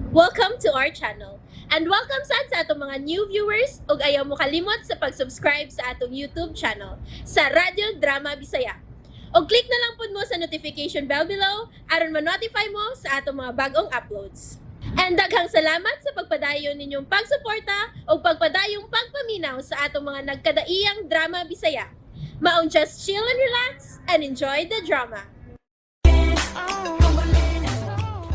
Welcome to our channel. And welcome sad sa atong mga new viewers ug ayaw mo kalimot sa pag-subscribe sa atong YouTube channel sa Radyo Drama Bisaya. Og click na lang pud mo sa notification bell below aron ma-notify mo sa atong mga bagong uploads. And daghang salamat sa pagpadayon ninyong pagsuporta ug pagpadayong pagpaminaw sa atong mga nagkadaiyang drama Bisaya. Maong just chill and relax and enjoy the drama.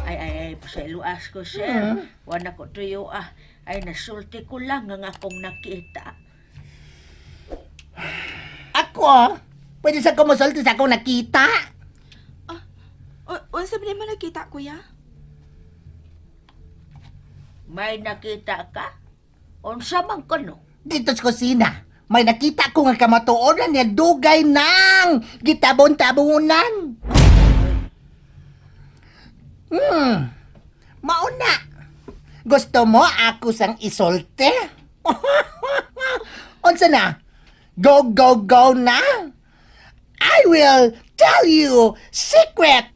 Ay, ay, ay, pasayloas ko, sir. Wala ko tuyo, ah. Ay, nasulti ko lang ang akong nakita. Ako? Pwede sa kumusulti sa akong nakita? Unsa ba nimo nakita, kuya? May nakita ka? Unsa man ka, no? Dito sa kusina, may nakita ko nga kamatuoran niya dugay nang gitabon-tabonan. Mauna. Gusto mo ako sang isolte? Unsa na? Go, go, go na? I will tell you secret.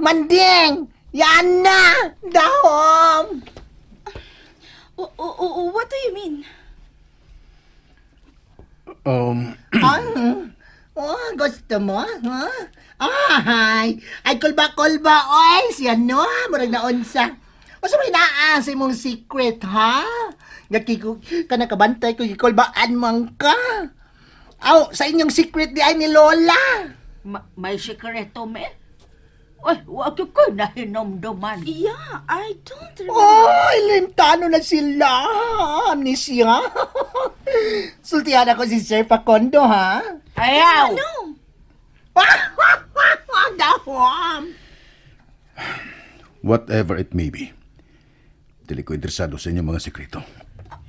Manding. Yan na. Dahom. What do you mean? Ah, oh, gusto mo? Ha? Ay, ay kulba-kulba, oy, siya no, murag na unsa. O sa may naa sa imong secret, ha? Nga kiko, ka nakabantay ko, gikulbaan man ka. Aw, sa inyong secret di ay ni Lola. May sikreto, me? Uy, wag ko nahinomduman. Yeah, I don't remember. Oy, limtano na sila. Amnesia. Sultihan ako si Sir Facondo, ha? Ayaw! No. Dahom. Whatever it may be, dili ko interesado sa inyong mga sekreto.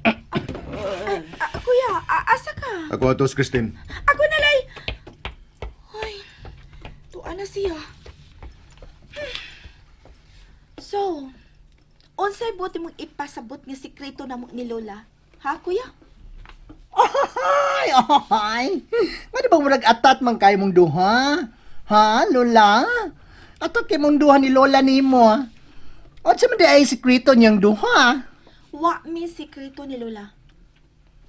Ah, kuya, asa ka? Ako atos, Christine. Ako na lay. Ay, tuwa na siya. So, unsay buti mong ipasabot nga sikreto namo ni Lola? Ha, kuya? Ay, ay. Nga di ba murag atat man kayo mong duha? Ha, Lola? Atat kay mong duha ni Lola nimo. O sa man di ay sikreto niyang duha? Wa mi sikreto ni Lola.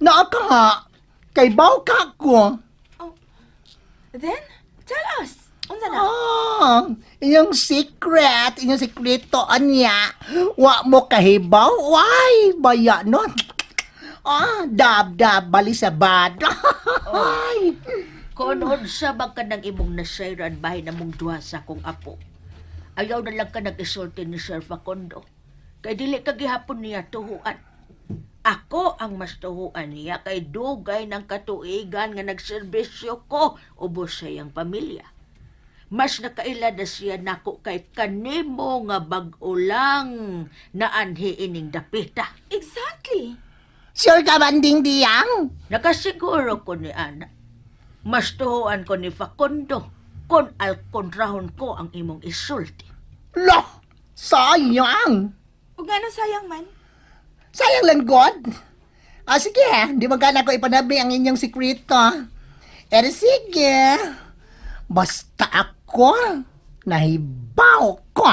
Naa ka ha? Kay baw ka ko. Oh. Then, tell us. Unsa na? Ah, inyong secret, inyong sikreto anya. Wa mo kahibaw? Why? Baya no? Ah, dab dab bali sa bad. Ay. Kung unsa man ka ng imong nasayran bahin na mong duha sa akong apo. Ayaw na lang ka nag-isulti ni Sir Facundo. Kay dili ka gihapon niya tuhuan. Ako ang mas tuhuan niya kay dugay ng katuigan nga nagserbisyo ko ubos sa iyang pamilya. Mas nakaila na siya nako kay kanimo nga bag-o lang na anhi ining dapita. Exactly. Sure ka man ding diyang? Nakasiguro ko ni Ana. Mas tuhuan ko ni Facundo kung alkontrahon ko ang imong isulti. Loh, sayang. Ug nga sayang man. Sayang lang, God. Ah, sige, di man ka ko ipanabi ang inyong sikreto. Pero sige, basta ako, nahibaw ko.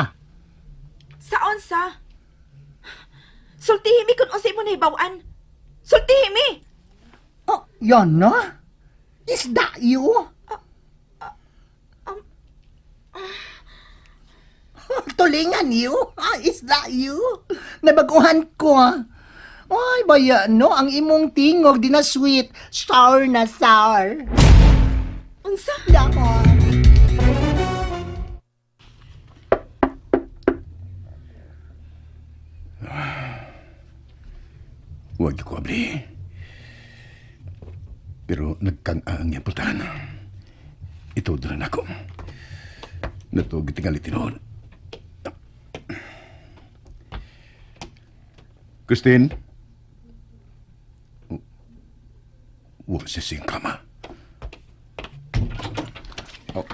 Sa unsa? Sultihi mi kung unsay mo nahibaw-an. Sultihi mi! Oh, yan na? Is that you? Tulingan you? Ah, is that you? Nabaguhan ko. Ay, baya no, ang imong tingog di na sweet. Sour na sour. Unsa? Dahon. Huwag ko abli. Pero nagkang-ang iyang pultahan. Ito dala na ako. Natog tingali tinuod. Christine? Huwag siya siyang kama. Oh.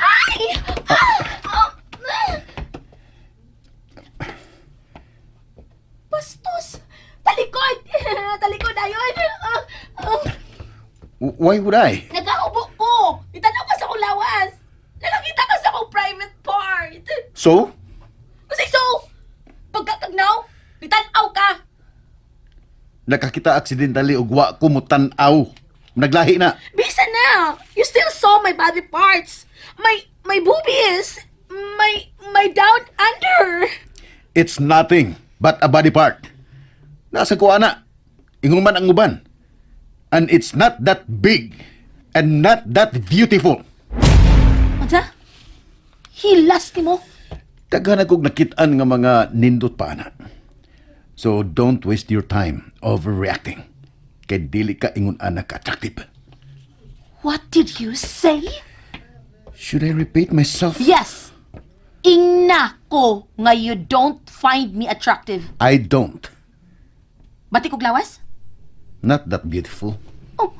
Bastos! Talikod! Talikod ayon! Ah, ah, Why would I? Nagahubo ko! Itanaw ka sa akong lawas! Nalakita ka sa akong private part! So? Kasi so, pagkakagnaw, Nakakita accidentally og wa ko motan-aw. Naglahi na. Bisa na! You still saw my body parts. My boobies. My down under. It's nothing but a body part. Nasa kuha na. Ingon man ang uban. And it's not that big and not that beautiful. Unsa? Hilas ni mo. Daghan akong nakit-an nga mga nindot pa ana. So don't waste your time overreacting. Kay dili ka ingon ana ka attractive. What did you say? Should I repeat myself? Yes. Ingna ko nga you don't find me attractive. I don't. Batik og lawas? Not that beautiful. Oh.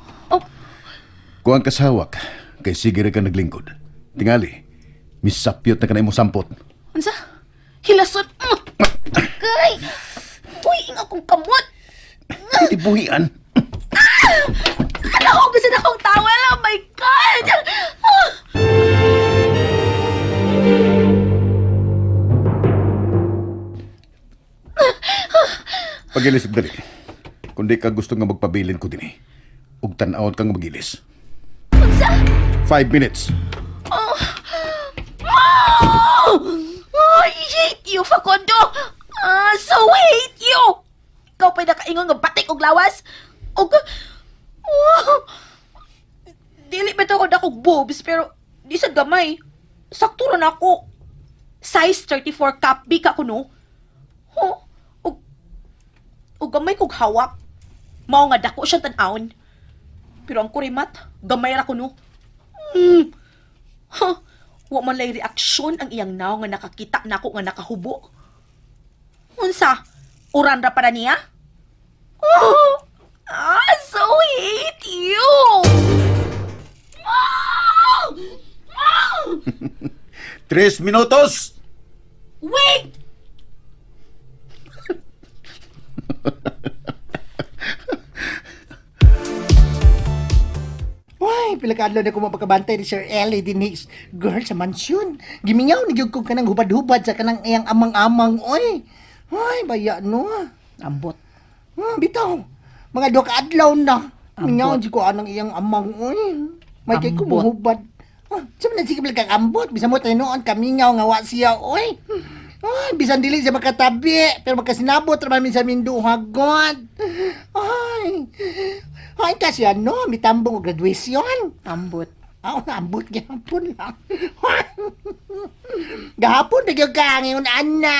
Kung ang kasawak, kay sige ra ka naglingkod. Tingali, misapyot na ka na imong sampot. Unsa? Hilason. Kay. Uy, ing akong kamot. Hindi buhian. Ano ko gusto na akong towel? Oh my God! Ah! Pagilis og dali. Kung di ka gusto nga magpabilin ko dinhi, ug tan-awon kang magilis. Unsa? 5 minutes. Oh! Oh! I hate you, Facundo! Ah, so hate you! Ikaw pa'y nakaingon nga batik og lawas. Og... Oh! Dili ba ito ako dakog boobs, pero di sa gamay. Sakto ra na ako. Size 34 cup B ka kuno. Oh, og gamay kog hawak. Mao nga dako siya tan-awon. Pero ang kurimat, gamay ra kuno. Huh, wa man lay reaksyon ang iyang naw nga nakakita nako nga nakahubo. Unsa? Uran ra para niya? Oh, I so hate you! Ah! Ah! 3 minutos! Wait! Uy, pila ka adlaw na ko mapakabantay ni Sir Ellie dinhi, girl, sa mansyon. Gimingaw ni gyud ko kanang hubad-hubad sa kanang iyang amang-amang oy. Ay, baya no. Ambot. Bitaw. Mga 2 ka adlaw na. Mingaw di ko anang iyang amang oy. May kay ko Ambot. muhubad. Ah, sa man sige kang ambot, bisan mo tinuon kamingaw nga wa siya oy. Ay, bisan dili siya makatabi, pero makasinabot ra man sa minduha god. Ay. Ay kasi ano, mitambong og graduation. Ambot. Ako na ambot gihapon lang. Gahapon na gyud ka ngayon ana.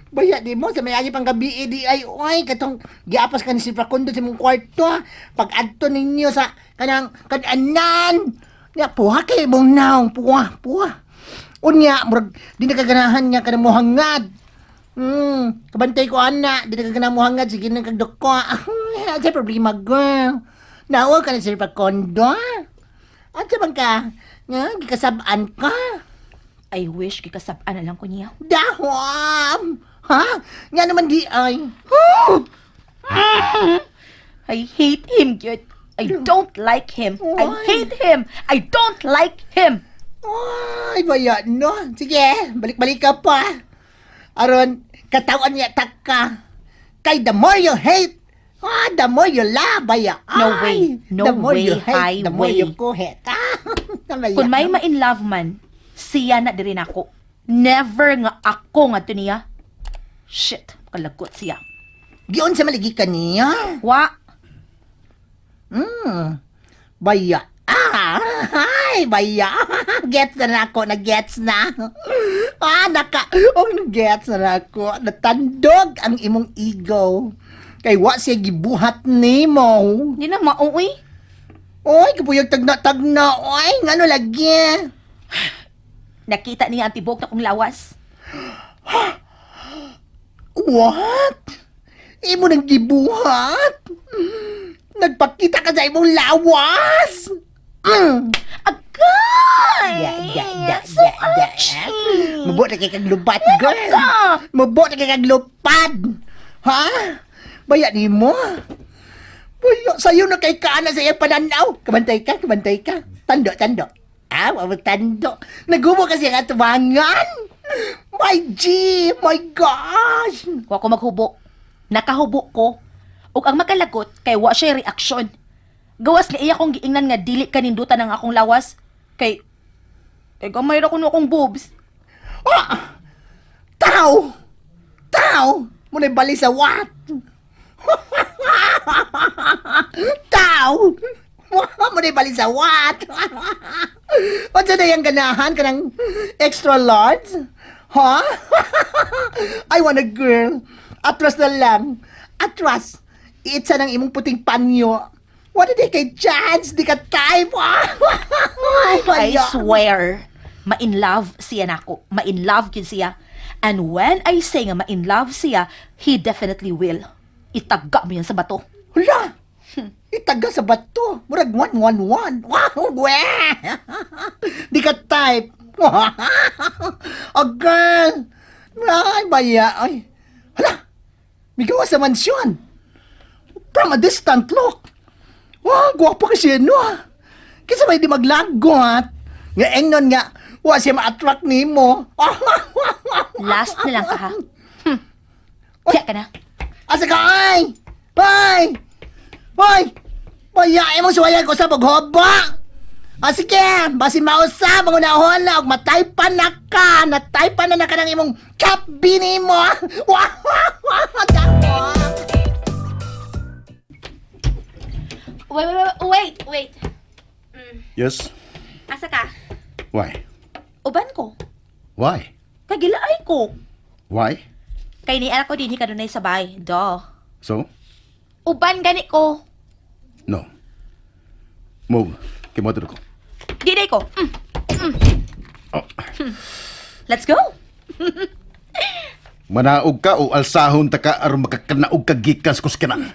Baya di mo sa may agi pang gabi di ay oy katong giapas ka ni si Facundo sa imong kwarto. Pag adto ninyo sa kanang kananan. Nya puha kay imong naong puha puha. Unya murag di na kaganahan niya kanang mohangad. Kabantay ko ana, di na kaganahan mohangad sige na kag dako. Sa problema girl. Nawa ka na si Facundo. At sa bang ka? Nga, gikasab-an ka. I wish gikasab-an na lang ko niya. Dahom! Ha? Nga naman di ay. I hate him, gyud. I don't like him. I Why? hate him. I don't like him. Ay, baya no. Sige, balik-balik ka pa. Aron, katawan niya tak ka. Kay the more you hate, the more you love, baya. No Ay, way. No the more way, you hate, the more highway. you kuhet. Ah, baya. Kung may ma-in love man, siya na diri nako. Never nga ako nga to niya. Shit, kalagot siya. Gion sa maligi ka niya. Wa, Baya. Ah, ay, baya. Gets na na ako, na-gets na. Ah, naka, oh, gets na na ako. Natandog ang imong ego. Kay wa siya gibuhat nimo. di na mauwi. Oy, kapuyag tagna-tagna. Oy, ngano lagi? Nakita niya ang tibok na kong lawas. What? Imo nang gibuhat? Nagpakita ka sa imong lawas? Agay! Da, da, da, So da, da. ouchy! Mubo na kay kag lupad, girl. ka? Mubo na kay kag lupad. Ha? Baya ni mo. Baya, sayo na kay kaana sa iyang pananaw. Kabantay ka, kabantay ka. Tando, tando. Ah, wa mo tando. Nagubo kasi ang atubangan. My G, my gosh. Wa ko maghubo. Nakahubo ko. Ug ang makalagot kay wa siya reaksyon. Gawas nga iya kong giingnan nga dili kanindutan ang akong lawas kay gamay ra kuno akong boobs. Ah! Tao! Tao! Muna bali sa what? Tao! Muna bali sa what? Unsa na yung ganahan ka ng extra large? Ha? I want a girl. Atras na lang. Atras. Itsa ng imong puting panyo. What did kay chance? Di ka type. I swear, ma-in love siya nako. Ma-in love gyud siya. And when I say nga ma-in love siya, he definitely will. Itaga mo yan sa bato. Hala! Itaga sa bato. Murag 111. Wow, we! Di ka type. Oh, girl! Ay, baya. Ay. Hala! Migawa sa mansyon. From a distant look. Wow, gwapo kasi no. Ah. Kasi may di maglagot. Nga engnon nga, wa siya ma-attract nimo. Last na lang ka ha. Kaya ka na. Asa ka ay? Ay! Hoy! Baya imong suwayan ko sa paghoba! Ah, sige, basin mausap ang unahon og mataypan na ka, nataypan na na ka ng imong cap bini mo. Wow! Dako. Wait, wait, wait, wait, wait. Yes? Asa ka? Why? Uban ko. Why? Kagilaay ko. Why? Kay ni ko dinhi kanunay sa bay. Do. So? Uban gani ko. No. Move. Kimoto ko. Dinay ko. Oh. Let's go. Manaog ka o alsahon ta ka aron makakanaog ka gikan sa kuskinan.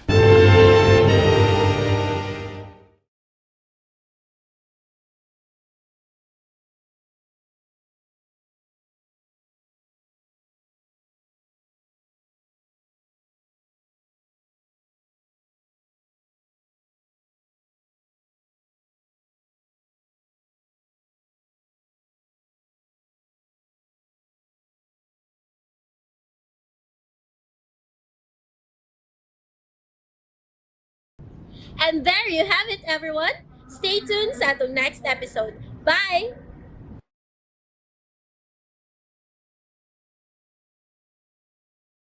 And there you have it, everyone. Stay tuned sa atong next episode. Bye!